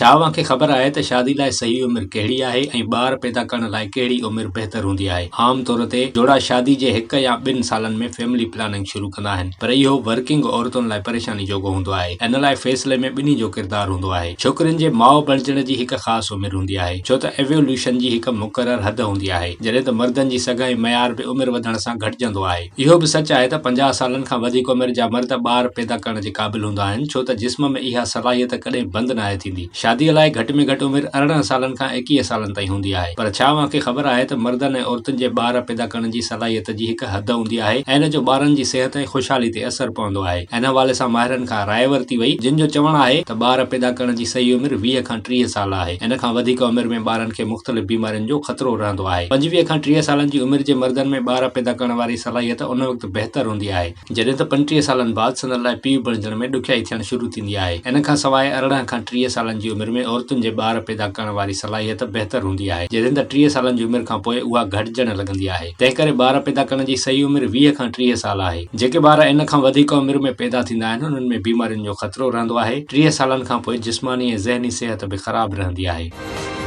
ڇا اوهان کي خبر آهي ته شادي لاء صحيح عمر ڪهڙي آهي ۽ ٻار پيدا ڪرڻ لاء ڪهڙي عمر بهتر هوندي آهي؟ عام طور تي جوڙا شادي جي هڪ يا ٻن سالن ۾ فيملي پلاننگ شروع ڪندا آهن پر اهو ورڪنگ عورتن لاء پريشاني جوڳو هوندو آهي. ان لاء فيصلي ۾ ٻنهي جو ڪردار هوندو آهي. ڇوڪرين جي ماء بڻجڻ جي هڪ خاص عمر هوندي آهي ڇو ته ايووليوشن جي هڪ مقرر حد هوندي آهي جڏهن ته مردن جي سگهه ۽ معيار به عمر وڌڻ سان گهٽجندو آهي. اهو به سچ آهي ته 50 سالن کان وڌيڪ عمر جا مرد ٻار پيدا ڪرڻ جي قابل هوندا آهن ڇو ته جسم ۾ اها صلاحيت ڪڏهن بند ناهي ٿيندي. شاديء لاء گهٽ ۾ گهٽ عمر 18 سالن کان 21 سالن تائين هوندي آهي. پر ڇا اوهان کي خبر آهي ته مردن ۽ عورتن جي ٻار پيدا ڪرڻ جي صلاحيت جي هڪ حد هوندي آهي ۽ ان جو ٻارن جي صحت ۽ خوشحالي تي اثر پوندو آهي. ان حوالي سان ماهرن کان راء ورتي وئي جن جو چوڻ آهي ته ٻار پيدا ڪرڻ جي صحيح عمر 20 کان 30 سال آهي. ان کان وڌيڪ عمر ۾ ٻارن کي مختلف بيمارين جو خطرو رهندو آهي. 25 کان 30 سالن جي عمر جي مردن ۾ ٻار پيدا ڪرڻ واري صلاحيت ان وقت بهتر هوندي آهي، جڏهن ته 35 سالن بعد سندن لاء پيء بڻجڻ ۾ ڏکيائي ٿيڻ شروع ٿيندي آهي. ان کان سواء 18 کان 30 سالن جي عمر ۾ عورتن جي ٻار پيدا ڪرڻ واري صلاحيت بهتر هوندي آهي، جڏهن ته 30 سالن جي عمر کان پوء اها گهٽجڻ لڳندي آهي. تنهنڪري ٻار پيدا ڪرڻ جي صحيح عمر 20 کان 30 سال آهي. جيڪي ٻار ان کان وڌيڪ عمر ۾ پيدا ٿيندا آهن، انهن ۾ بيمارين جو خطرو رهندو آهي. 30 سالن کان پوء جسماني ۽ ذهني صحت به خراب رهندي آهي.